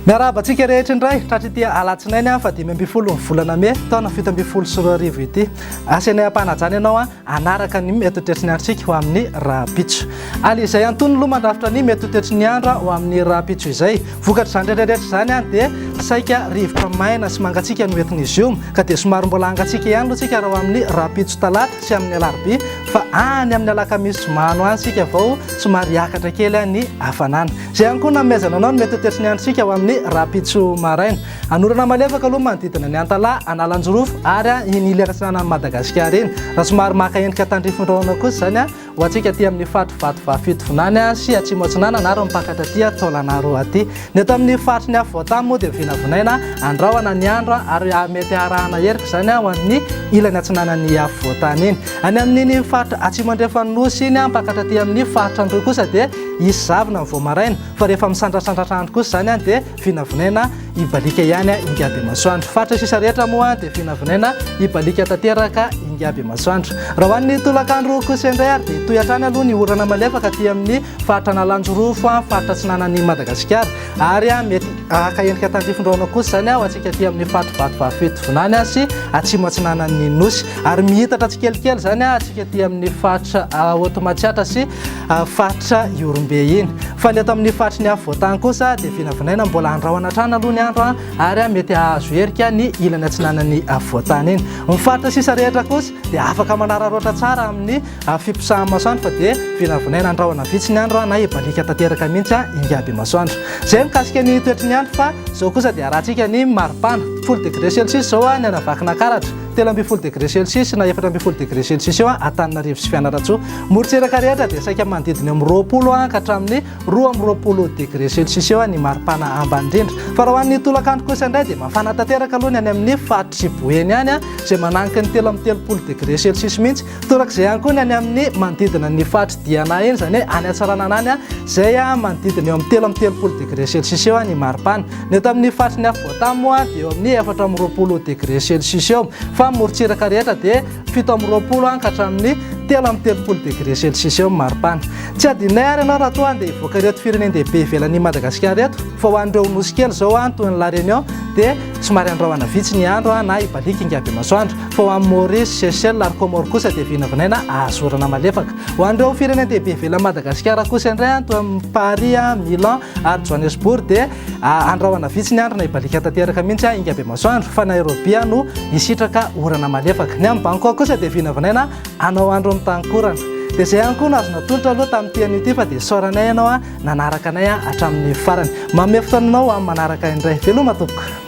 Miarahaba antsika rehetra indray tratr'ity alatsinainy faha 15 ny volana mey taona 2017 ity. Asainay am-panajana ianao hanaraka ny mety ho toetry ny androntsika ho amin'ny rahampitso. Ary izay antonony aloha mandrafitra ny mety ho toetry ny andro ho amin'ny rahampitso izay. Vokatr'izany rehetra rehetra izany dia saika rivotra maina sy mangatsiaka no entin'izy io ka dia somary mbola hangatsiaka ihany aloha tsika raha ho amin'ny rahampitso talata sy amin'ny alarobia fa any amin'ny alakamisy zoma any ho any isika vao somary hiakatra kely ny hafanana. Izay ihany koa nanomezana anao ny mety ho toetry ny androntsika ho amin'ny rahampitso maraina. Hanorana malefaka aloha manodidina ny Antalaha, Analanjirofo ary iny ilany atsinanan'i Madagasikara iny. Raha somary maka endrika tandrifin-drahona kosa izany ho antsika aty amin'ny faritry Vatovavy Fitovinany sy Atsimo Atsinanana ary mipakatra aty Taolagnaro aty. Ny eto amin'ny faritry ny afovoan-tany moa dia vinavinaina andrahona ny andro ary mety harahana herika izany ho an'ny ilany atsinanan'ny afovoan-tany iny. Any amin'iny faritra atsimo andrefan'ny Nosy iny mipakatra aty amin'ny faritra Androy kosa dia hisy zavona ny vao maraina fa rehefa misandrasandratra andro kosa izany dia vinavinaina hibaliaka ihany Ingabemasoandro. Faritra sisa rehetra moa dia vinavinaina hibaliaka tanteraka Ingabemasoandro. Raha ho an'ny tolakandro kosa indray ary dia hitohy hatrany aloha ny orana malefaka aty amin'ny faritra Analanjirofo, faritra atsinanan'i Madagasikara ary mety haka endrika tandrifin-drahona kosa izany ho antsika aty amin'ny faritra Vatovavy Fitovinany sy atsimo atsinanan'ny Nosy ary mihitatra tsikelikely izany antsika aty amin'ny faritra Haute Matsiatra sy faritra Ihorombe iny. Fa ny eto amin'ny faritry ny afovoantany kosa dia vinavinaina mbola andrahona hatrany aloha ny andro ary mety hahazo herika ny ilany atsinanan'ny afovoantany iny. Ny faritra sisa rehetra kosa dia afaka manararaotra tsara amin'ny fiposahan'ny masoandro fa dia vinavinaina andrahona vitsy ny andro na hibaliaka tanteraka mihitsy ingaby masoandro. Izay mikasika ny toetry ny andro fa izao kosa dia arahantsika ny maripana. 10 degré celsius izao ny any Vakinankaratra. 13 degré celsius na 14 degré celsius eo Antananarivo sy Fianarantsoa. Morontsiraka rehetra dia saika manodidina eo amin'ny 20 ka hatramin'ny 22 degré celsius eo ny maripana ambany indrindra. Fa raha ho an'ny tolakandro kosa indray dia mafana tanteraka aloha ny any amin'ny faritr'i Boeny any izay mananika ny 33 degré celsius mihitsy. Torak'izay ihany koa ny any amin'ny manodidina ny faritr'i Diana iny, izany hoe any Antsiranana any izay manodidina eo amin'ny 33 degré celsius eo ny maripana. Ny eto amin'ny faritry ny afovoantany moa dia eo amin'ny 24 degré celsius eo, fa ny morontsiraka rehetra dia 27 ka hatramin'ny 33 degré celsius eo ny maripana. Tsy adinonay ary ianao raha toa handeha hivoaka ireto firenen-dehibe ivelan'i Madagasikara ireto, fa ho an'ireo nosy kely izao toy ny La Réunion dia somary andrahona vitsy ny andro na hibaliaka ingaby masoandro, fa ho an'i Maurice, Seychelles ary Comores kosa dia vinavinaina hahazo orana malefaka. Ho an'ireo firenen-dehibe ivelan'i Madagasikara kosa indray toy ny Paris, Milan ary Johannesburg dia andrahona vitsy ny andro na hibaliaka tanteraka mihitsy ingaby masoandro, fa Nairobi no hisitraka orana malefaka. Ny amin'i Bangkok kosa dia vinavinaina hanao andro mitankorana. Dia izay ihany koa no azo natolotra aloha tamin'ity anio ity fa dia isaoranay ianao nanaraka anay hatramin'ny farany. Manome fotoana anao amin'ny manaraka indray. Veloma tompoko.